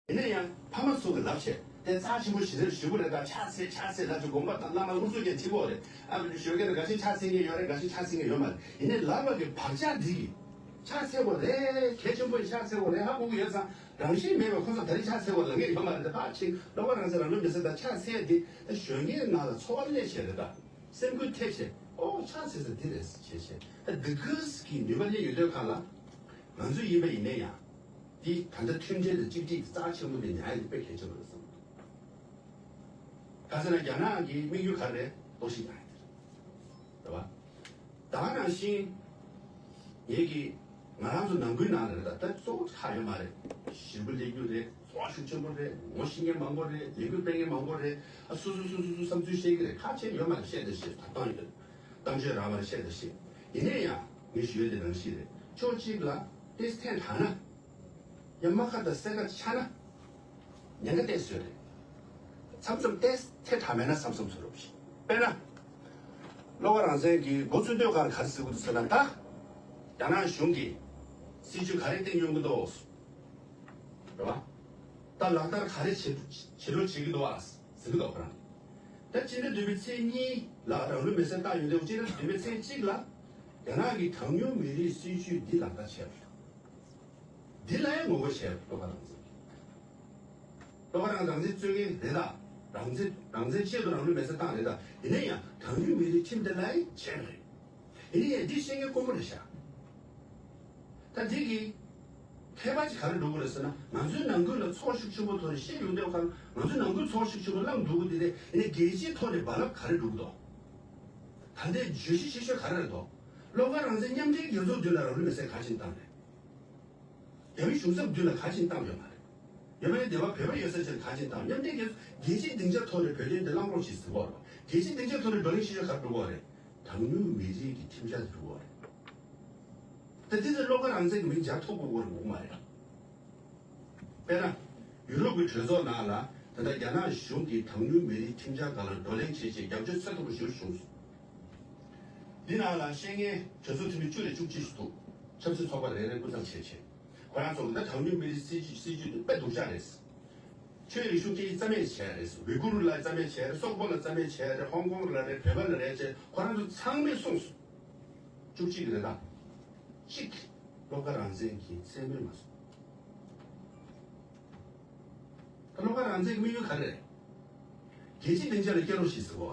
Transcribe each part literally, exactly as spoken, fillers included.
ཡིན་ན་ཡང་ཕ་མ་ཚོ་གི་ལབ་བྱས་དེ་རྩ་ཆེན་པོ་ཞེ་དྲག་ཞུ་གི་རེད། ད་ཕྱག་འཚལ་ཕྱག་འཚལ་ལབ་ཀྱི་དགོངས་པ་དང་བླ་མ་དབུ་གཙུག་གི་ཐིག་གོ་རེད། ཨ་མི་ཞོལ་གྱི་ནི་འགའ་ཞིག་ཕྱག་འཚལ་མཁན་ཡོད་རེད། འགའ་ཞིག་ཕྱག་འཚལ་མཁན་ཡོད་མ་རེད། ཡིན་ནའི་ལབ་པ་གི་བག་ཆགས་འདི་གི་ཕྱག་འཚལ་དགོས་རེད། གལ་ཆེན་པོ་ཡིན། ཕྱག་འཚལ་དགོས་རེད་ཧ་གོ་གི་ཡོད་ཙང་རང་བཞིན་མེད་པའི་ཁོ་ཚོ་ད་རེས་ཕྱག་འཚལ་དགོས་ལབ་མཁན་ཡོད་མ་རེད། ད་ཕར་ཕྱིན་སློབ་དཔོན་རང་བཙན་རང་ལུགས་མི་སེར་དང་ཕྱག་འཚལ་འདི་ད་ཞོལ་གྱི་ནང་ལ་ཚོར་བ་སླེབས་བྱས་རེད། ད་སེམས་འགུལ་ཐེབས་བྱས་ཨོ་ཕྱག་འཚལ་ས་འདི་རེད་བྱས་བྱས་ད་འདི་གི་གི་ནུས་པ་སླེབས་ཡོད་དུས་གང་ལ་ང་ཚོ་ཡིན་པ་ཡིན་ནའི་ཡང་། འདི་ད་ལྟ་མཐུན་སྒྲིལ་དང་གཅིག་སྒྲིལ་གྱི་རྩ་ཆེན་པོ་འདི་ཉར་ཡ་འདི་དཔེ་གལ་ཆེན་པོ་རེད་བསམ་གྱི་འདུག་ག་ཟེར་ན་རྒྱ་ནག་གི་དམིགས་ཡུལ་ག་རེ་རེད། གཏོར་བཤིག་བཏང་ཡ་དེ་རེད། རེད་བ། ད་ག་ནང་བཞིན་ངེད་ཀྱི་ང་རང་ཚོ་ནང་ཁུལ་ནང་ལ་རེད། ད་ད་གཙོ་བོ་ཁག་ཡོད་མ་རེད། ཞེ་པོ་སླེབས་རྒྱུ་རེད། ཚོར་བ་ཤུགས་ཆེན་པོ་རེད། ངོ་ཤེས་མཁན་མང་པོ་རེད། ལས་འགུལ་སྤེལ་མཁན་མང་པོ་རེད། ཨ་སོ་སོ་སོ་སོ་སོ་བསམ་ཚུལ་བཤད་ཀྱི་རེད། ཁག་ཆེན་ཡོད་མ་རེད། བཤད་ད་བཤད་ད་གཏོང་ཡོད། གཏམ་བརྗོད་རག་པར་བཤད་ད་བཤད། ཡིན་ནའི་ཡང་ངས་ཞུ་ཡ་དེ་རང་བཞིན་རེད། ཕྱོགས་གཅིག་ལ་ཏེས་ཐེངས་དྲགས་ན། ཡང་རྨ་ཁ་དང་སེར་ཁ་ཆགས་ན། ཉེན་ཁ་ཏོག་ཙམ་ཡོད་རེད། མཚམས་མཚམས་ཏེས་ཐེངས་དྲགས་མེད་ན་བསམ་བསམ་ཚོར་རོགས་ཞེས། དཔེར་ན། བློ་དགའ་རང་བཙན་གྱིས་འགོ་ཚུགས་དུས་གང་ག་རེ་ཟེར་གྱི་འདུག་ཟེར་ན་ད། རྒྱ་ནག་གཞུང་གིས་སྲིད་ཇུས་ག་རེ་བཏིང་ཡོང་གི་འདུག་རེད་བ། ད་ལག་བསྟར་ག་རེ་བྱེད་བྱེད་རོགས་བྱེད་ཀྱི་འདུག་ཨ། ཟེར་གྱི་འདུག་ཁོ་རང་། ད་སྤྱི་ཟླ་བདུན་པའི་ཚེས་གཉིས་ལ་རང་ལུས་མེར་སྲེག་བཏང་ཡོང་དུས་སྤྱི་ཟླ་བདུན་པའི་ཚེས་གཅིག་ལ་རྒྱ་ནག་གི་གྲངས་ཉུང་མི་རིགས་སྲིད་ཇུས་འདི་ལག་བསྟར་བྱས་པ་རེད། འདི་ལ་ཡང་ངོ་རྒོལ་བྱས་པ་རེད། བློ་དགའ་རང་བཙན་གྱིས། བློ་དགའ་རང་རང་བཙན་རྩོད་མཁན་རེད་ད། རང་བཙན་རང་བཙན་ཆེད་དུ་རང་ལུས་མེར་སྲེག་བཏང་རེད་ད། ཡིན་ན་ཡང་གྲངས་ཉུང་མི་རིགས་ཁྲིམས་འདི་ལ་ཡང་བྱས་པ་རེད། ཡིན་ན་ཡང་འདི་བཤད་མཁན་དཀོན་པོ་རེད་ཤག་ད་འདི་གི་ཁྱད་པར་ཅིག་ག་རེ་འགྲོ་གི་རེད་ཟེར་ན། ང་ཚོའི་ནང་ཁུལ་ལ་ཚོར་བ་ཤུགས་ཆེན་པོ་ཐོག་ནས་བཤད་ཡོང་དུས་ཁར་ང་ཚོའི་ནང་ཁུལ་ཚོར་བ་ཤུགས་ཆེན་པོ་བསླངས་འགྲོ་གི་འདི་རེད། ཡིན་ནའི་རྒྱལ་སྤྱིའི་ཐོག་ནས་རྦ་རླབས་ག་རེ་འགྲོ་གི་འདུག་ད་ལྟའི་བརྗོད་གཞི་ཆེ་ཤོས་ག་རེ་རེད་འདུག་བློ་དགའ་རང་བཙན་མཉམ་འབྲེལ་རྒྱལ་ཚོགས་མདུན་ལ་རང་ལུས་མེར་སྲེག་ག་ཅིག་བཏང་རེད། རྒྱ་མི་གཞུང་ཚབ་མདུན་ལ་ག་ཅིག་བཏང་ཡོད་མ་རེད། རྒྱ་མིའི་སྡེ་བ་བོད་པ་ཡོད་ས་ཆེར་ག་ཅིག་བཏང་། མཉམ་འབྲེལ་རྒྱལ་ཚོགས་རྒྱལ་སྤྱིའི་སྡིངས་ཆ་ཐོག་ནས་བོད་དོན་འདི་བླང་རོགས་ཞེས་ཟེར་བ་རེད། རྒྱལ་སྤྱིའི་སྡིངས་ཆ་ཐོག་ནས་བགྲོ་གླེང་ཤེས་བྱ་ག་རེ་འགྲོ་གི་རེད། གྲངས་ཉུང་མི་རིགས་ཀྱི་ཁྲིམས་འཆར་དེ་འགྲོ་གི་རེད། ད་དེ་ཚོ་བློ་དགའ་རང་བཙན་གྱི་མིང་སྦྱར་ཐུབ་དགོས་དགོས་རེད་མ་རེད། དཔེར་ན། ཡུ་རོབ་ཀྱི་གྲོས་ཚོགས་ནང་ལ་ད་ལྟ་རྒྱ་ནག་གཞུང་གིས་གྲངས་ཉུང་མི་རིགས་ཁྲིམས་འཆར་སྒང་ལ་བགྲོ་གླེང་བྱེད་ཆེད་རྒྱབ་སྐྱོར་ཚད་མཐོ་པོ་ཞིག་བྱུང་སོང་། འདི་ནང་ལ་བཤད་མཁན་གྲོས་ཚོགས་འཐུས་མི་བཅུ་ནས་བཅུ་གཅིག་ཞིག་འདུག་ཆབ་སྲིད་ཚོགས་པ་རེ་རེ་སྐུ་ཚབ་བྱས་བྱས། ཁོ་རང་ཚོ་གི་ད་གྲངས་ཉུང་མི་རིགས་སྲིད་ཇུས་སྲིད་ཇུས་དེ་དཔེ་སྡུག་ཅག་རེད། ཆོས་རིག་གཞུང་སྐད་ཡིག་རྩ་མེད་བྱས་རེད། ཝི་གུར་ལ་རྩ་མེད་བྱས་རེད། སོག་པོ་ལ་རྩ་མེད་བྱས་རེད། ཧོང་ཀོང་ལ་རེད། བོད་པ་ལ་རེད་བྱས་ཁོ་རང་ཚོ་ཚང་མས་གསུངས་སོང་། བཅུ་གཅིག་རེད་ད། གཅིག་བློ་དགའ་རང་བཙན་གྱིས་མཚན་སྨོས་མ་སོང་། ད་བློ་དགའ་རང་བཙན་གྱི་དམིགས་ཡུལ་ག་རེ་རེད། རྒྱལ་སྤྱིའི་སྡིངས་ཆ་ལ་སྐྱེལ་རོགས་ཞེས་ཟེར་བ།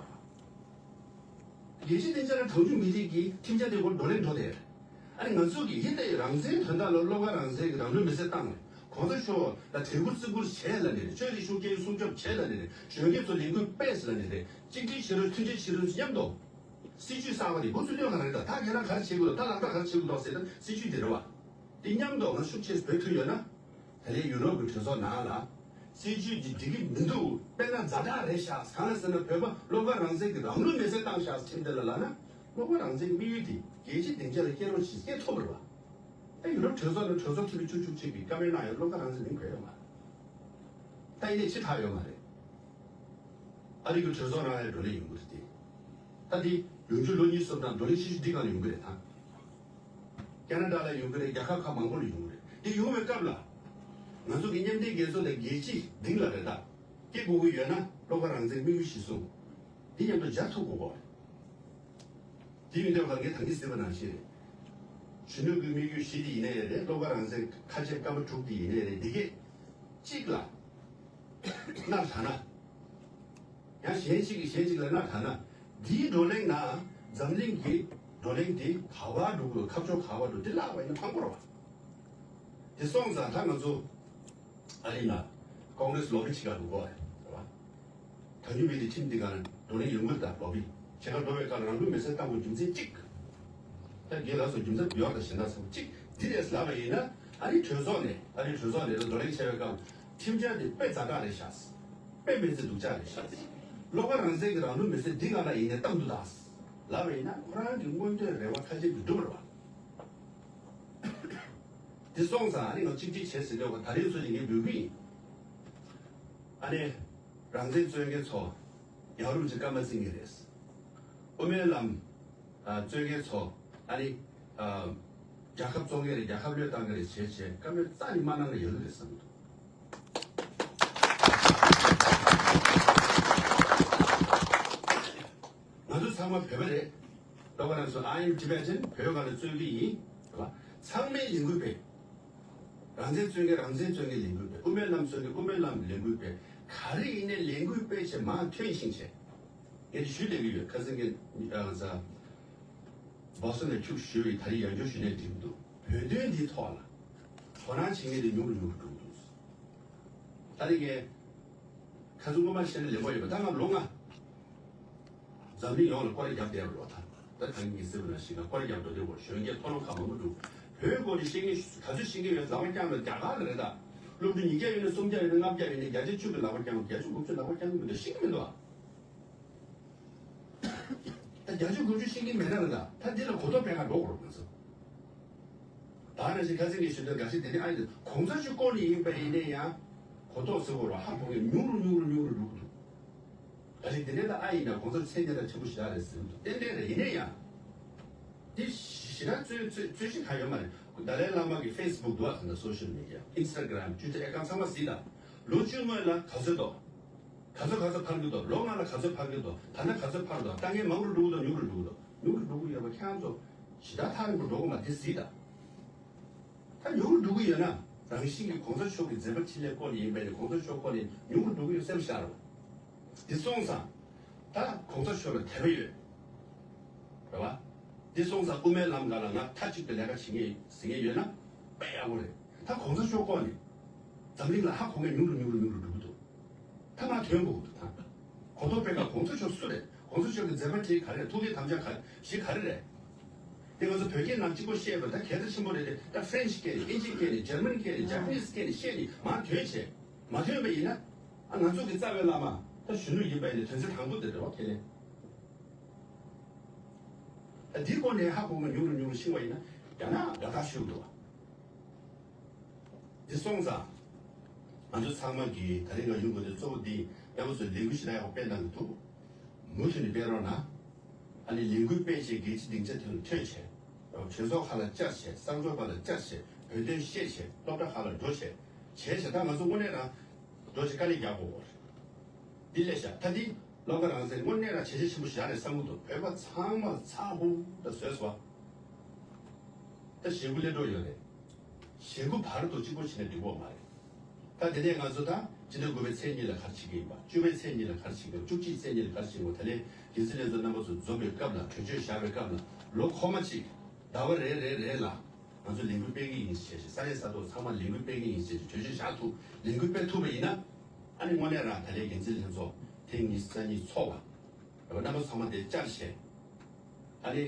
རྒྱལ་སྤྱིའི་སྡིངས་ཆ་ལ་གྲངས་ཉུང་མི་རིགས་ཀྱི་ཁྲིམས་འཆར་དེ་སྐོར་བགྲོ་གླེང་འགྲོ་བསྡད་ཡོད་རེད། ཨ་ནི་ང་ཚོ་གིས་ཡིན་ཏེ་རང་བཙན་དོན་དག་ལ་བློ་དགའ་རང་བཙན་གྱིས་རང་ལུས་མེར་སྲེག་བཏང་ནས་གོང་ས་མཆོག་ལ་དྲན་སྐུལ་བརྩི་བཀུར་བྱས་ལབ་ནས་རེད། ཆོས་རིག་གཞུང་སྐད་ཡིག་སྲུང་སྐྱོབ་བྱས་ལབ་ནས་རེད། གཞོན་སྐྱེས་ཚོ་ལས་འགུལ་སྤེལ་ལབ་ནས་རེད། གཅིག་སྒྲིལ་བྱེད་རོགས། མཐུན་སྒྲིལ་བྱེད་རོགས་མཉམ་དུ། སྲིད་ཇུས་གསར་པ་དེ་འགོ་ཚུགས་དུས་ག་རེ་རེད། ད་ཁྱེད་རང་ག་རེ་བྱེད་དགོས་འདུག་ད་ལག་བསྟར་ག་རེ་བྱེད་དགོས་འདུག་ཟེར་ན་སྲིད་ཇུས་དེ་རེད་བ། དེ་མཉམ་དུ་ང་ཤུགས་ཆེ་བོད་ཐུག་ཡོད་ན། ད་ལན་ཡུ་རོབ་ཀྱི་གྲོས་ཚོགས་ནང་ལ། སྲིད་ཇུས་འདི་འགྲིག་གི་མི་འདུག་དཔེར་ན་ཛ་དྲག་རེད་ཤག་གང་ལ་ཟེར་ན་བོད་པ་བློ་དགའ་རང་བཙན་གྱིས་རང་ལུས་མེར་སྲེག་བཏང་ཤག་ཁྲིམས་དེ་ལ་ལབ་ན། བློ་དགའ་རང་བཙན་གྱི་དམིགས་ཡུལ་དེ་རྒྱལ་སྤྱིའི་སྡིངས་ཆ་ལ་སྐྱེལ་རོགས་ཞེས་སྐྱེལ་ཐུབ་པ་རེད་བ། ད་ཡུ་རོབ་གྲོས་ཚོགས་ནང་གྲོས་ཚོགས་འཐུས་མི་བཅུ་བཅུ་གཅིག་གིས་བཀའ་མོལ་གནང་ཡོད། བློ་དགའ་རང་བཙན་མིང་འཁོད་ཡོད་མ་རེད། ད་ཡིན་ནའི་ཕྱི་དྲགས་ཡོད་མ་རེད། ཨ་རི་གི་གྲོས་ཚོགས་ནང་ཡང་བགྲོ་གླེང་ཡོང་གི་རེད་དེ། ད་དེ་ཡོང་རྒྱུ་ལོ་གཉིས་གསུམ་ནང་བགྲོ་གླེང་ཤུགས་ཆེ་འདི་གང་ཡོང་གི་རེད་ད། ཁེ་ན་ཌ་ལ་ཡོང་གི་རེད། རྒྱལ་ཁབ་ཁག་མང་པོ་ལ་ཡོང་གི་རེད། དེ་ཡོང་བའི་སྐབས་ལ། ང་ཚོ་གི་མཉམ་འབྲེལ་རྒྱལ་ཚོགས་དང་རྒྱལ་སྤྱིའི་སྡིངས་ལ་རེད་ད། སྐྱེ་དགོས་ཀྱི་ཡོད་ན་བློ་དགའ་རང་བཙན་དམིགས་ཡུལ་གཞིར་བཟུང་། འདི་མཉམ་དུ་སྦྱར་ཐུབ་དགོས་གོ། དེ་མིན་དུས་ང་ངས་ད་གིན་ཟེར་བ་ནང་བཞིན་རེད། གཞོན་ནུ་གི་དམིགས་ཡུལ་བཞི་དེ་ཡིན་ནའི་རེད། བློ་དགའ་རང་བཙན་ཁ་ཆེ་སྐར་མ་དྲུག་དེ་ཡིན་ནའི་རེད། འདི་གས་གཅིག་ལ་མནར་དྲགས་ན། ཡང་གཞན་གཅིག་གིས་གཞན་གཅིག་ལ་མནར་དྲགས་ན། འདིའི་བགྲོ་གླེང་ནང་འཛམ་གླིང་གི་བགྲོ་གླེང་འདི་ག་པར་འགྲོ་དགོས། ཁ་ཕྱོགས་ག་པར་འགྲོ། འདི་བརླག་པ་ཡིན་ན་ཕངས་པོ་རེད་བ། དེ་སོང་ཙང་ད་ང་ཚོ་ཨ་རི་ལ་ཀོང་རེས་ལོ་བི་བྱེད་ག་འགྲོ་དགོས་རེད་བ། གྲངས་ཉུང་མི་རིགས་ཁྲིམས་འདི་ག་ལ་བགྲོ་གླེང་ཡོང་གི་རེད། ད་ལོ་བི་བྱེད་ག་འགྲོ་བའི་སྐབས་ལ་རང་ལུས་མེར་སྲེག་བཏང་དགོས་རྒྱུ་མཚན་གཅིག་ད་རྒན་ལགས་སོགས་རྒྱུ་མཚན་ཡོད་དང་གཞན་དག་ཚང་མ་གཅིག་འདི་རེད་ལབ་པ་ཡིན་ན། ཨ་རིའི་གྲོས་ཚོགས་ནས་ཨ་རིའི་གྲོས་ཚོགས་ནས་བགྲོ་གླེང་བྱས་པའི་སྐབས་ཁྲིམས་འཆར་འདི་དཔེ་ཛ་དྲག་རེད་ཤག་དཔེ་མི་སྲིད་སྡུག་ཅག་རེད་ཤག་བློ་དགའ་རང་བཙན་གྱིས་རང་ལུས་མེར་སྲེག་འདི་ག་ལ་ཡིན་ནའི་བཏང་འདུག་ད་ལབ་པ་ཡིན་ན། ཁོ་རང་གི་མངོན་འདོད་རེ་བ་ཁ་ཤས་ཀྱིས་འགྲུབ་པ་རེད་བ། འདི་སོང་ཙང་ཨ་ནི་ང་གཅིག་གཅིག་བྱས་ཟེར་འདོད་པ་ད་རེས་ཚོ་ཞིག་ངས་འབོད་ཀྱི་ཡིན། ཨ་ནི་རང་བཙན་རྩོད་མཁན་ཚོ་ཡང་རུབ་ཅིག་སྐར་མ་བརྩི་གི་རེད། དབུ་མའི་ལམ་རྩོད་མཁན་ཚོ་ཨ་ནི་རྒྱལ་ཁབ་བཙོང་མཁན་རེད། རྒྱལ་ཁབ་བློས་བཏང་མཁན་རེད་བྱས་བྱས་སྐར་མ་རྩ་ནས་མ་གནང་ན་ཡག་གི་རེད་བསམ་གྱི་འདུག་བོད་པ་རེད། ལྟོ་ག་རང་སོ། I am Tibetan། བོད་ག་ལ་རྩོད་ཀྱི་ཡིན། རེད་བ། ཚང་མས་ལས་འགུལ་སྤེལ། རང་བཙན་རྩོད་མཁན་རང་བཙན་རྩོད་མཁན་ལས་འགུལ་སྤེལ། དབུ་མའི་ལམ་རྩོད་མཁན་དབུ་མའི་ལམ་ལས་འགུལ་སྤེལ། ག་རེ་ཡིན་ནའི་ལས་འགུལ་སྤེལ་བྱས་མར་ཐོན་ཤིང་བྱས། ངས་དེ་ཞུ་བསྡད་ཀྱི་ཡོད། ཁ་སང་གི་ཨ་ང་ཚ་བོ་སི་ཊོན་ནས་ཁྱུག་ཞུས་པའི་ད་རེས་ཡང་བསྐྱར་ཞུས་ནས་འགྲིག་མི་འདུག་བོད་དོན་འདིའི་ཐོག་ལ་དོ་སྣང་བྱེད་མཁན་དེ་ཉུང་རུ་ཉུང་རུ་འགྲོ་གི་འདུག་ད་རེས་ངས་ཁ་སང་སྔོན་མ་བཤད་ན་ལེགས་པོ་ཡོད་པ། ད་ང་ལོ་ལྔ་འཛམ་གླིང་ཡོངས་ལ་སྐོར་ར་བརྒྱབ་བསྡད་པ་རེད་བ། ད་ད་གིན་ངས་ཟེར་བ་ནང་བཞིན་ང་སྐོར་ར་བརྒྱབ་འགྲོ་བསྡད་པ། གཞོན་སྐྱེས་མཐོ་སློབ་ཁག་མང་པོ་འདུག་བོད་སྐོར་ནས་ཤེས་མཁན་ག་ཚོད་ཤེས་མཁན་ཡོད། ལག་པ་བརྐྱངས་ན་རྒྱ་གར་ལ་རེད། ད་སློབ་ཕྲུག་ཉིས་བརྒྱ་ཡོད་ན་སུམ་བརྒྱ་ཡོད་ན་ལྔ་བརྒྱ་ཡོད་ན་བརྒྱ་ཆ་བཅུ་གི་ལག་པ་བརྐྱངས། བརྒྱ་ཆ་དགུ་བཅུ་ལག་པ་བརྐྱངས་གི་མི་འདུག་ཤེས་ཀྱི་མི་འདུག་ཨ། ད་བརྒྱ་ཆ་དགུ་བཅུ་ཤེས་ཀྱི་མེད་ན་རེད། ད་ད་འདི་ལ་གོ་རྟོགས་སྤེལ་ག་འགྲོ་དགོས་རེད། ང་ཚོ་ད་ནང་བཞིན་ཁ་སང་གི་ཞུ་དོན་འགའ་ཞིག་དེ་ནི་ཨ་ཡི་གོང་ས་མཆོག་སྐོར་ནས་ཡིན་པ་ཡིན་ན་ཡང་གོ་རྟོགས་ཟེར་དགོས་རེད། ཧ་གོ་མཁན་ཉུང་རུ་ཉུང་རུ་ཉུང་རུ་འགྲོ་གི་འདུག་འགའ་ཞིག་དེ་ནས་ད་ཨ་ཡིན་ན་གོང་ས་མཚན་སྙན་གྲགས་ཆེན་པོ་ཞེ་དྲག་རེད་ཟེར་གི་འདུག་ཏན་ཏན་རེད། ཡིན་ན་ཡང་འདི་ཞེ་དྲག་རྩོད་རྩོད་རྩོད་གཞི་གང་ཡོད་མ་རེད། ཏཱ་ལའི་བླ་མ་གི་ཕེ་སི་བུག་འདུག་ཨ། ད་ལྟ་སོ་ཤལ་མི་ཌི་ཡ་ཨིན་སི་ཊ་གྷི་རམ་ཊུ་ཝི་ཊར་ཨེ་ཀའུན་ཊི་ཚང་མ་གཟིགས་དང་། ལོ་བཅུ་སྔོན་ལ་ག་ཚོད་འདུག་ག་ཚོད་ག་ཚོད་འཕར་གྱི་འདུག་ལོ་ལྔ་ལ་ག་ཚོད་འཕར་གྱི་འདུག་ད་ལྟ་ག་ཚོད་འཕར་འདུག་ལྟ་མཁན་མང་རུ་འགྲོ་གི་འདུག་ཉུང་རུ་འགྲོ་གི་འདུག་ཉུང་རུ་འགྲོ་གི་ཡོད་པ་ཁྱེད་རང་ཚོ་ཞེ་དྲག་ཐག་རིང་པོ་འགྲོ་གི་མ་རེད། འདི་གཟིགས་དང་། ད་ཉུང་རུ་འགྲོ་གི་ཡོད་ན་རང་བཞིན་གྱིས་གོང་ས་མཆོག་གི་མཛད་པ་འཕྲིན་ལས་སྐོར་ནས་ཡིན་པས་ནི་གོང་ས་མཆོག་སྐོར་ནས་ཉུང་རུ་འགྲོ་གི་ཡོད་སེམས་ཤར་རོ། འདི་སོང་ཙང་ད་གོང་ས་མཆོག་ལ་དད་པ་ཡོད། རེད་བ། འདི་སོང་ཙང་དབུ་མའི་ལམ་སྒང་ལ་ང་མཐའ་གཅིག་ཏུ་ལས་ཀ་བྱེད་ངེས་ཟེར་ངེས་ཡོད་ན་དཔེ་ཡག་པོ་རེད། ད་གོང་ས་མཆོག་སྐོར་ནས་འཛམ་གླིང་ལ་ཧ་གོ་མཁན་ཉུང་རུ་ཉུང་རུ་ཉུང་རུ་འགྲོ་གི་འདུག་ད་ང་དོན་གོ་གི་འདུག་ད་གོ་རྟོགས་སྤེལ་ག་གོང་ས་མཆོག་སུ་རེད། གོང་ས་མཆོག་གི་མཛད་པ་དེ་ག་རེ་རེད། ཐུགས་འགན་དམ་བཅའ་ག་གཞི་ག་རེ་རེད། དེ་ང་ཚོ་བོད་སྐད་ནང་གཅིག་པོ་བཤད་པ་ད་གལ་ཆེ་ཆེན་པོ་རེད། དེ་ད་ཧྥ་རན་ཆི་སྐད་ནས་ཨིན་ཇི་སྐད་ནས་འཇར་མན་སྐད་ནས་ཇ་པ་ནིས་སྐད་ནས་བཤད་ནས་མར་ཐོན་བྱས། མ་ཐོན་པ་ཡིན་ན་ཨ་ང་ཚོ་གི་རྩ་བའི་བླ་མ་ད་གཞོན་ནུ་ཡིན་པ་ཡིན་ན་དོན་ཚན་དང་པོ་དེ་རེད་བ། ཁས་ལེན། ད་འདིའི་སྐོར་ནས་ཧ་གོ་མ་ཉུང་རུ་ཉུང་རུ་ཕྱིན་པ་ཡིན་ན་རྒྱ་ནག་དགའ་ཐག་ཆོད་འདུག་བ། འདི་སོང་ཙང་ང་ཚོ་ཚང་མ་གིས་ད་རིང་ང་ཡོང་དགོས་དེ་གཙོ་བོ་འདི་རྣམ་པ་ཚོས་ལས་འགུལ་ཞེ་དྲག་ཡག་པོ་སྤེལ་གནང་གི་འདུག་མུ་མཐུད་ནས་སྤེལ་རོགས་གནང་། ཨ་ནི་ལས་འགུལ་སྤེལ་བྱས་རྒྱལ་སྤྱི་སྡིངས་ཆ་དེ་ལ་ཐོན་བྱས། གྲོས་ཚོགས་ཁག་ལ་བཅར་བྱས། གསར་འགོད་པ་ལ་བཅར་བྱས། བོད་དོན་བཤད་བྱས། སློབ་གྲྭ་ཁག་ལ་འགྲོ་བྱས། བྱས་བྱས་ད་ང་ཚོ་དངོས་གནས་རང་འགྲོ་བྱས་དཀའ་ལས་རྒྱག་དགོས་པ་རེད། འདི་ལས་བྱ་ད་འདི་བློ་དགའ་རང་བཙན་དངོས་གནས་རང་བྱས་རྗེས་ཆེན་པོ་ཞིག་རེད་བསམ་གྱི་འདུག་བོད་པ་ཚང་མ་ཚ་ཧུ་ད་བཟོས་སོང་བ། ད་ཞེ་དགུ་སླེབས་འགྲོ་ཡོད་རེད། ཞེ་དགུ་བར་དུ་གཅིག་པོ་བྱས་ན་འགྲིག་གི་མ་རེད། ད་དེ་ནས་ང་ཚོ་ད་སྤྱི་ཟླ་དགུ་པའི་ཚེས་གཉིས་ལ་ག་རེ་བྱེད་ཀྱི་ཡིན་པ། བཅུ་པའི་ཚེས་གཉིས་ལ་ག་རེ་བྱེད་ཀྱི་ཡིན་པ། བཅུ་གཅིག་ཚེས་གཉིས་ལ་ག་རེ་བྱེད་ཀྱི་ཡིན་པ། ད་ལན་རྒྱལ་སྲིད་ལྷན་ཚོགས་རྣམ་པ་ཚོ་འཛོམས་པའི་སྐབས་ལ་གྲོས་ཆོད་བཞག་པའི་སྐབས་ལ་ལོ་འཁོར་མ་གཅིག་ཟླ་བ་རེ་རེ་རེ་ལ་ང་ཚོ་ལས་འགུལ་སྤེལ་གྱི་ཡིན་ཞེས་བྱས། ས་གནས་ས་ཐོག་ཚང་མ་ལས་འགུལ་སྤེལ་གྱི་ཡིན་ཞེས་བྱས་གྲོས་ཆོད་བཞག་ཐུབ། ལས་འགུལ་སྤེལ་ཐུབ་པ་ཡིན་ན་ཨ་ནི་དངོས་གནས་རང་ད་ལན་རྒྱལ་སྲིད་ལྷན་ཚོགས་ཐེངས་ཉི་ཤུ་རྩ་གཉིས་ཚོགས་པ། རྣམ་པ་ཚང་མ་དེ་བཅར་བྱས། ཨ་ནི་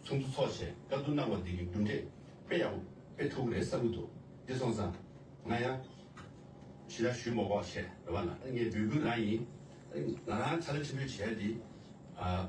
ཚོགས་འདུ་ཚོགས་བྱས་བཀའ་བསྡུར་གནང་བ་འདི་གི་གྲུབ་འབྲས་དཔེ་ཡག་པོ་དཔེ་ཐུག་གི་རེད་བསམ་གྱི་འདུག་འདི་སོང་ཙང་ང་ཡང་ཞེ་དྲག་ཞུ་མ་དགོས་བྱས་རེད་བ། ལ་ངས་འབོད་སྐུལ་རང་ཡིན། ང་རང་ཚ་ལ་ཆེན་པོའི་བྱས་འདི་ཨ་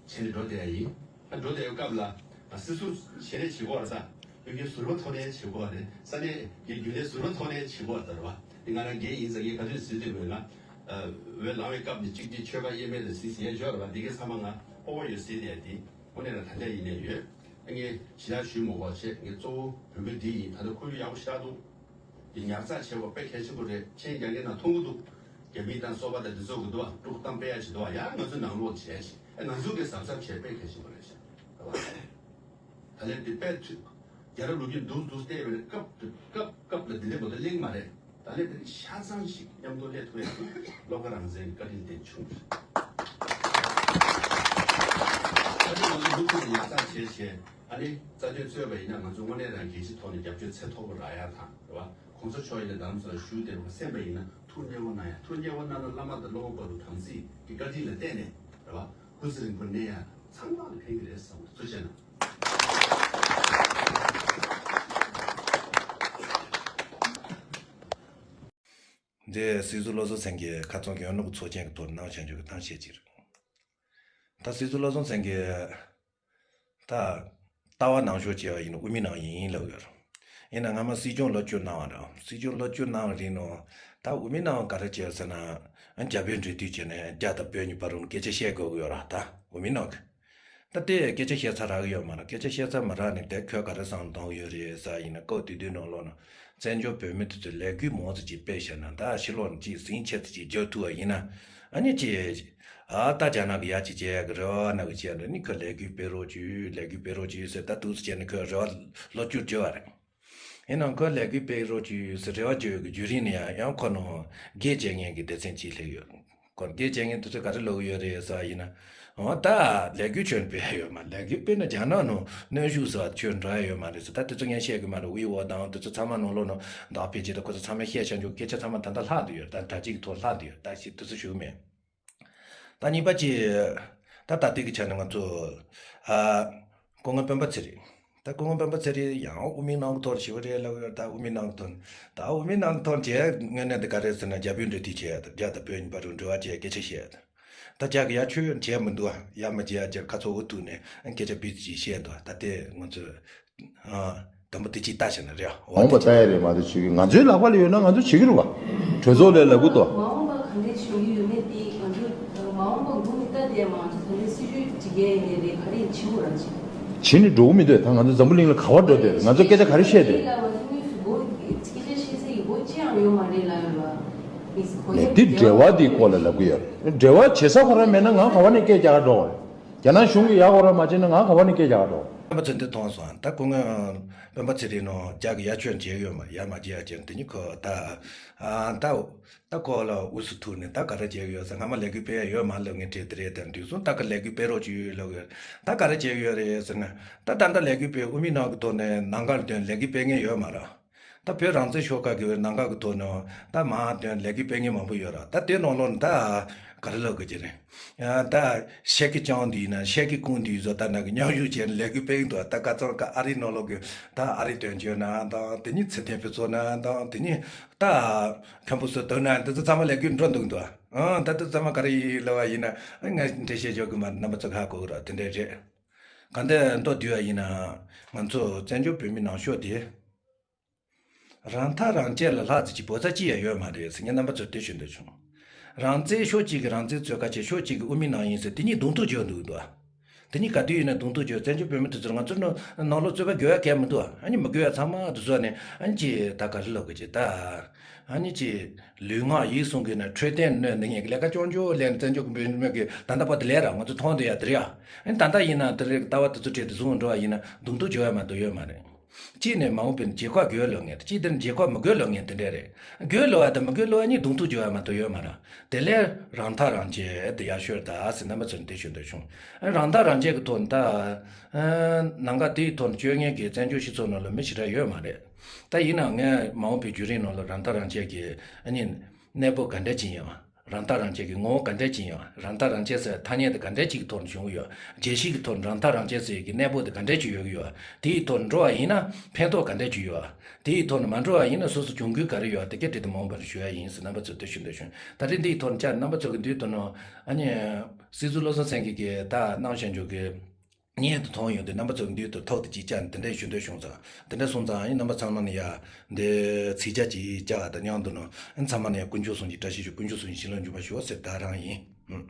བྱས་ནས་འགྲོ་བསྡད་ཡ་ཡིན། ཨ་འགྲོ་བསྡད་ཡོད་སྐབས་ལ་ཨ་སི་ཟུར་ཞལ་རས་བྱེད་དགོས་རེད་ད། ཡོད་མཁན་ཟུར་པ་ཐོག་ནས་བྱེད་དགོས་རེད། ས་གནས་ཀྱི་རྒྱུན་ལས་ཟུར་པ་ཐོག་ནས་བྱེད་དགོས་རེད་ད་རེད་བ། འདི་ང་རང་རྒན་ཡིན་ཙང་ངས་ག་དུས་ཟེར་དུས་མེད་ན། འོས་ལངས་པའི་སྐབས་ནས་གཅིག་གཅིག་ཆོལ་ཁ་དབྱེ་མེད་ལ་ཟིག་ཟེར་ཡ་ཡོད་རེད་བ། འདི་གའི་ཚང་མ་ང་སྤོབས་པ་ཡོད་ཟེར་དེ་ཡ་འདི་དངོས་གནས་ལ་ད་ལྟ་ཡིན་ནས་ཡོད། ངས་ཞེ་དྲག་ཞུས་མ་དགོས་བྱས། ངས་གཙོ་བོ་འབོད་སྐུལ་འདི་ཡིན། ད་ལྟ་ཁོར་ཡུག་ཡག་པོ་ཞེ་དྲག་འདུག་འདི་ཉར་ཚགས་བྱེད་དགོས་དཔེ་གལ་ཆེན་པོ་རེད། མཆན་རྒྱག་མཁན་ནང་མཐོང་གི་འདུག་རྒྱ་མི་དང་སོ་པ་དང་འདི་ཚོ་གི་འདུག་བ། དཀྲུག་གཏམ་སྤེལ་ཡ་ཞིག་འདུག་བ། ཡང་ང་ཚོ་ནང་ལོགས་བྱས་ཤིག་ཨེ་ང་ཚོ་གི་གཟབ་གཟབ་བྱས་དཔེ་གལ་ཆེན་པོ་རེད་ཤག་ད་ལན་འདི་དཔེ་ཐུ། རྒྱལ་རབས་ལོ་རྒྱུས་འདུག་འདུག་བལྟས་པའི་སྐབས་དུ་སྐབས་སྐབས་ལ་འདི་འདྲའི་མོ་ཏོ་གླེང་མ་རེད། ད་ལན་འདི་ཤ་ཚང་ཞིག་མཉམ་དུ་སླེབས་ཐུབ་ཡ་བློ་དགའ་རང་བཙན་བཀའ་དྲིན་དེ་བྱུང་། ད་ལན་ང་ཚོ་འདུག་ཐུབ་པའི་ཡག་ཚང་བྱས་བྱས། ཨ་ནི་རྩ་དོན་རྩོད་པ་ཡིན་ན་ང་ཚོ་དངོས་གནས་རང་རྒྱལ་སྤྱིའི་ཐོག་ནས་རྒྱབ་སྐྱོར་ཚད་མཐོ་པོ་རག་ཡ་དང་རེད་བ། གོང་ས་མཆོག་ཡིན་ན་རྡ་རམ་ས་ལ་བཞུགས་བསྡད་པ་གསན་པ་ཡིན་ན་ཐུགས་མཉེས་པོ་གནང་ཡ། ཐུགས་མཉེས་པོ་གནང་ན་བླ་མ་དང་སློབ་དཔོན་པོ་ཏི་དམ་ཚིག་གི་བཀའ་དྲིན་ལ་བརྟེན་ནས་རེད་བ། སྐུ་ཚེ་རིང་པོ་གནས་ཡ་ཚང་མ་ལ་ཕན་གྱི་རེད་བསམ་གྱི། ཐུགས་རྗེ་གནང་། འདི་སྲིད་ཟུར་བློ་བཟང་སེང་གེ་ཁ་རྩང་གི་ཡོང་ནོར་གྱི་ཚོགས་ཆེན་གྱི་ཐོག་གནང་བྱ་རྒྱུ་གི་གཏམ་བཤད་ཅིག་རེད། ད་སྲིད་ཟུར་བློ་བཟང་སེང་གེ་ད་ལྟ་བ་ནང་ཤོག་ཅེས་པ་ཡིན་ན་དབུ་མའི་ནང་ཡིན་ལབ་ཡོད་རེད། ཡིན་ན་སྔ་མ་སྲིད་སྐྱོང་བློ་བཅོལ་གནང་བ་རེད། སྲིད་སྐྱོང་བློ་བཅོལ་གནང་བ་རིང་ནོ། ད་དབུ་མའི་ནང་ག་རེ་བྱས་ཟེར་ན། རྒྱ་བོད་འབྲེལ་མཐུད་བྱས་ནས་རྒྱ་དང་བོད་གཉིས་བར་རུ་སྐད་ཆ་བཤད་དགོས་ཀྱི་ཡོད་རེད། ད་དབུ་མའི་ནང་གི་ད་ལྟའི་སྐད་ཆ་བཤད་ཚར་རག་གི་ཡོད་མ་རེད། སྐད་ཆ་བཤད་ཚར་མ་རག་ནས་དེ་ཁོས་ག་རེ་བསམ་བློ་གཏོང་གི་ཡོད་རེད་ཟེར་ཡིན་ན་སྐབས་དེ་དུས་ནང་ལོགས་ན། བཙན་བྱོལ་བོད་མི་དེ་ཚོས་ལས་འགུལ་མང་ཙམ་ཅིག་སྤེལ་བཞག་ན། ད་ཕྱི་ལོགས་ནས་ཅིག་ཟིང་ཆ་ཙམ་ཅིག་རྒྱག་ཐུབ་པ་ཡིན་ན། ཨ་ནི་ཅིག་ཨ་ད་རྒྱ་ནག་གི་ཡ་ཅིག་བྱེད་ཡག་གི་རེ་བ་ནང་གི་བྱས་ནས་ནི་ཁོ་ལས་འགུལ་སྤེལ་རོགས་བྱོས། ལས་འགུལ་སྤེལ་རོགས་བྱོས་ཟེར། ད་འདུག་སེ་བྱས་ནས་ཁོས་རེ་བ་ལོ་བཅུ་བརྗོད་པ་རེད། ཡིན་ནའང་ཁོས་ལས་འགུལ་སྤེལ་རོགས་བྱོས་ཟེར་རེ་བ་བརྗོད་ཡོད་ཀྱི་བརྒྱུད་རིམ་ནས་ཡང་ཡང་ཁོ་ནང་སྒེར་བྱེད་མཁན་གྱི་སྡེ་ཚན་གཅིག་སླེབས་ཡོད། ཁོ་སྒེར་བྱེད་མཁན་དེ་ཚོས་ག་རེ་ལབ་ཀྱི་ཡོད་རེད་ཟེར་བ་ཡིན་ན། འོ་ད་ལས་འགུལ་ཁྱོན་སྤེལ་ཡོད་མ། ལས་འགུལ་སྤེལ་ན་རྒྱ་ནག་ནང་གནོན་ཤུགས་ཟེར་བ་ཁྱོན་འགྲོ་ཡ་ཡོད་མ་རེད་ཟེར། ད་དེ་ཚོ་ངས་བཤད་གི་མ་རེད། དབྱི་ཝེ་དང་དེ་ཚོ་ཚང་མ་ནང་ལོགས་ནང་བདག་ཕལ་ཆེར་ད་ཁོ་ཚོ་ཚང་མས་བཤད་བྱ་འཇུག་སྐད་ཆ་ཚང་མ་ད་ལྟ་ལྷག་བསྡད་ཡོད། ད་དྲ་ཚིགས་ཀྱི་ཐོག་ལྷག་བསྡད་ཡོད། ད་ཞིག་དེ་ཚོ་ཞུ་གི་མེད། ད་གཉིས་པ་གཅིག་ད་ད་ལྟའི་གི་ཆ་ནས་ང་ཚོ་ཨ་སྐུ་ངོ་སྤེན་པ་ཚེ་རིང་། ད་སྐུ་ངོ་སྤེན་པ་ཚེ་རིང་ཡང་དབུ་མའི་ནང་གི་ཐོག་ཞི་བ་རེད་ལབ་ཡོད། ད་དབུ་མའི་ནང་གི་ཐོག་ད་དབུ་མའི་ནང་གི་ཐོག་བྱས་དངོས་གནས་འདི་ག་རེད་ཟེར་ན། རྒྱ་བོད་འབྲེལ་མཐུད་བྱས་ཡོད། རྒྱ་དང་བོད་གཉིས་བར་དུ་འབྲེལ་བ་བྱས་སྐད་ཆ་བཤད་ཡོད། ད་རྒྱ་གི་ཡ་ཆོས་བྱས་མི་འདུག་ཨ། ཡ་མ་བྱས་ཡ་བྱས་ཁ་ཚོ་འུ་ཐུག་ནས་སྐད་ཆ་བུ་ཅིག་བཤད་འདུག་ད་དེ་ང་ཚོས་ཨ་དང་པོ་དེ་གཅིག་ལྟ་བྱས་ན་རེད་ཨ། འོ་འོང་བ་དེ་ལྟ་ཡ་རེད་མ་གཏོགས་བྱེད་ཀྱི། ང་ཚོའི་ལག་པ་ལ་ཡོད་ན་ང་ཚོ་བྱེད་ཀྱི་རེད་བ། གྲོས་ཚོགས་ལས་ལབ་གི་འདུག་མ་འོངས་པ་ག་འདྲས་བྱུང་གི་ཡོད་མེད་དེ་ང་ཚོ་མ་འོངས་པ་སྒུག་ནས་ལྟ་བསྡད་མ་ག་འདྲས་སྲིད་ཇུས་སྒྲིག་ཡ་ཡིན་ནའི་རེད། ག་རེ་ཡིན་བྱེད་དགོས་རང་བྱེད། བྱེད་ནས་འགྲོ་གི་མི་འདུག་ད་ང་ཚོ་འཛམ་བུ་གླིང་ལ་ག་པར་འགྲོ་བསྡད་རེད། ང་ཚོ་སྐད་ཆ་ག་རེ་བཤད་བསྡད་རེད། ལ་བ་དངོས་སུ་སྒོ་སྐད་ཆ་བཤད་ས་ཡི་སྒོ་ཅི་ཡང་ཡོད་མ་རེད་ལབ་ཡོད་པ། ནས་དེ་འབྲེལ་བ་དེའི་སྐོར་ལ་ལབ་གི་ཡོད་རེད། འབྲེལ་བ་བྱེད་ས་ཁོ་རང་མེད་ན་ང་ག་པར་ནས་སྐད་རྒྱག་ག་འགྲོ་བ་རེད། རྒྱ་ནག་གཞུང་གིས་ཡག་པོ་རང་མ་བྱས་ན་ང་ག་པར་ནས་སྐད་རྒྱག་ག་འགྲོ། སྤེན་པ་ཚེ་རིང་མཐོང་སོང་། ད་སྐུ་ངོ་སྤེན་པ་ཚེ་རིང་ནང་རྒྱ་གི་ཡ་ཆོས་བྱས་ཡོད་མ། ཡ་མ་བྱས་ཡ་བྱས་དེ་ཉིད་ཁོ་ད་ཨ་ད་ད་ཁོ་ལ་འུ་སུ་ཐུག་ནས་ད་ག་རེ་བྱས་ཡོད་ཟེར། སྔ་མ་ལས་འགུལ་སྤེལ་ཡ་ཡོད་མ་ལབ་མཁན་དེ་དེ་རེད། དེར་འདུག་སོང་། ད་ག་ལས་འགུལ་སྤེལ་རོགས་བྱོས་ལབ་ཡོད། ད་ག་རེ་བྱས་ཡོད་རེད་ཟེར་ན། ད་ད་ལྟ་ལས་འགུལ་སྤེལ་དབུ་མའི་ནང་གི་ཐོག་ནས་ནང་ཁུལ་དོན་ལས་འགུལ་སྤེལ་མཁན་ཡོད་མ་རེད། ད་བོད་རང་བཙན་ཤོག་ཁག་གི་ནང་ཁུལ་གི་ཐོག་ནས་ད་མ་དོན་ལས་འགུལ་སྤེལ་མཁན་མང་པོ་ཡོད་རེད། ད་དེ་ནང་ལོགས་ནས་ད་ག་རེ་ལབ་དགོས་ཀྱི་རེད། ཨ་ད་ཤེལ་གྱི་ལྕང་འདི་ན་ཤེལ་གྱི་ཀུང་འདི་བཟོ་ལྟ་ན་གི་མཉམ་ཞུགས་བྱས་ནས་ལས་འགུལ་སྤེལ་གི་འདུག་ད་ཁ་ཚང་ཀ་ཨ་རིའི་ནང་ལོགས་གི་ད་ཨ་རིའི་དོན་གཅོད་ན་དང་དེ་ཉིད་ཚེ་བརྟན་ཕུན་ཚོགས་ན་དང་དེ་ཉིད་ད་མཁན་པོ་སུ་དོན་ན་དེ་ཚོ་ཚང་མ་ལས་འགུལ་འགྲོ་འདུག་འདུག་ཨང་ད་དེ་ཚང་མ་ག་རེ་ཡིན་ལབ་པ་ཡིན་ན། ཨ་ང་འགྲེལ་བཤད་རྒྱག་གི་མ་རེད། རྣམ་པ་ཚོ་ཧ་གོ་གི་རེད། དེ་འདྲ་རེད། ག་འདྲ་མདོར་བསྡུས་པ་ཡིན་ན་ང་ཚོ་བཙན་བྱོལ་བོད་མི་ནང་ཤོག་དེ། རང་ཐག་རང་བཅད་ལ་ལྷག་ཙམ་གྱི་ཕོ་རྩ་གཅིག་ཡང་ཡོད་མ་རེད་ཟེར་ངས་རྣམ་པ་ཚོར་དེ་ཞུ་འདོད་བྱུང་། རང་བཙན་ཕྱོགས་གཅིག་གིས་རང་བཙན་རྩོད་ག་བྱེད། ཕྱོགས་གཅིག་གིས་དབུ་མའི་ནང་ཡིན་ཟེར་དེ་གཉིས་གདོང་ཐུག་བྱས་འདུག་འདུག་དེ་གཉིས་ག་དུས་ཡིན་ན་གདོང་ཐུག་བྱས། བཙན་བྱོལ་བོད་མི་དེ་ཚོར་ང་ཚོར་ནང་ནང་ལོགས་རྩོད་པ་དགོས་ཡ་གལ་མི་འདུག་ཨ་ནི་མི་དགོས་ཡ་ཚང་མ་དེ་ཚོ་ནས་ཨ་ནི་ཅི་ད་ག་རེ་ལབ་དགོས་ཀྱི་ད། ཨ་ནི་ཅི་ལུས་ངག་ཡིད་གསུམ་གྱི་ནང་འཕྲོད་བསྟེན་གནོད་ནི་ངས་ལས་ཀ་ཅོང་ཅོ་ལས་བཙན་བྱོལ་བོད་མི་གི་ད་ལྟ་བར་དུ་ལས་ར་ང་ཚོ་མཐོང་དུ་ཡ་དེ་རེད་ཡ། ཨ་ནི་ད་ལྟ་ཡིན་ན་དེ་རེད། ལྟ་བ་དེ་ཚོ་བྲིས་ཏེ་བཟུང་འགྲོ་བ་ཡིན་ན་གདོང་ཐུག་བྱས་ཡ་མ་གཏོགས་ཡོད་མ་རེད། གཅིག་ནས་མ་འོངས་པའི་རྗེས་ཁོག་དགོས་ལབ་མཁན། གཅིག་དེ་ནས་རྗེས་ཁོག་མི་དགོས་ལབ་མཁན་དེ་འདྲ་རེད། དགོས་ལབ་པ་དང་མི་དགོས་ལབ་པ་གཉིས་གདོང་ཐུག་བྱས་ཡ་མ་གཏོགས་ཡོད་མ་རེད། དེ་ལས་རང་ཐག་རང་བཅད་དེ་ཡག་ཤོས་རེད་ད་ཟེར་རྣམ་པ་ཚོར་འདི་ཞུ་འདོད་བྱུང་། རང་ཐག་རང་བཅད་ཀྱི་ཐོག་ནས་ད་ནང་ཁ་དེའི་ཐོག་ནས་སྤྱོད་མཁན་གྱི་བཙན་བྱོལ་སྤྱི་ཚོགས་ནང་ལ་མི་ཞེ་དྲག་ཡོད་མ་རེད། ད་ཡིན་ནའང་ངས་མ་འོངས་པའི་བརྒྱུད་རིམ་ནང་ལ་རང་ཐག་རང་བཅད་ཀྱི་ཨ་ནི་གནས་བབ་ག་འདྲ་ཅིག་ཡིན་པ། རང་ཐག་རང་བཅད་ཀྱི་ངོ་བོ་ག་འདྲ་ཅིག་ཡིན་པ། རང་ཐག་རང་བཅད་ཟེར་ཐ་སྙད་དེ་ག་འདྲ་ཅིག་གི་ཐོག་ནས་བྱུང་གི་ཡོད། རྒྱལ་སྤྱི་གི་ཐོག་ནས་རང་ཐག་རང་བཅད་ཟེར་གྱི་གནས་བབ་དེ་ག་འདྲ་ཅིག་ཡོད་ཀྱི་ཡོད། དེའི་ཐོག་ནས་འགྲོ་བ་ཡིན་ན་ཕན་ཐོགས་ག་འདྲ་ཅིག་ཡོད། དེའི་ཐོག་ནས་མ་འགྲོ་བ་ཡིན་ན་སོ་སོ་གྱོང་གུད་ག་རེ་ཡོད། དེ་ག་དེ་དེ་མང་པོ་ཞུ་ཡ་ཡིན་ཟེར་རྣམ་པ་ཚོར་དེ་ཞུ་འདོད་བྱུང་། ད་རེས་འདིའི་ཐོག་ནས་ཅག་རྣམ་པ་ཚོ་གི་འདིའི་ཐོག་ནས་ཨ་ནི་སྲིད་ཟུར་བློ་བཟང་སེང་གེ་གིས་ད་གནང་བཞིན་འཇོག་གི་བརྙན་དུ་མཐོང་ཡོང་དུས་རྣམ་པ་ཚོ་གི་མདུན་དུ་ཐོག་ཏུ་ཅིག་བཅར་ནས་དེ་འདྲ་ཞུ་འདོད་བྱུང་ཙང་། དེ་འདྲ་སོང་ཙང་ཨ་ནི་རྣམ་པ་ཚང་མ་ནས་ཡ་འདི་ཚིག་བརྒྱ་ཅིག་བཅར་བ་དང་མཉམ་དུ་ནང་ཨ་ནི་ཚང་མ་ནས་ཡ་དཀོན་མཆོག་གསུམ་གྱི་བཀྲ་ཤིས་ཤོག་དཀོན་མཆོག་གསུམ་གྱི་བྱིན་རླབས་འཇུག་པར་ཤོག་ཟེར་ད་རང་ཡིན། ཨུམ།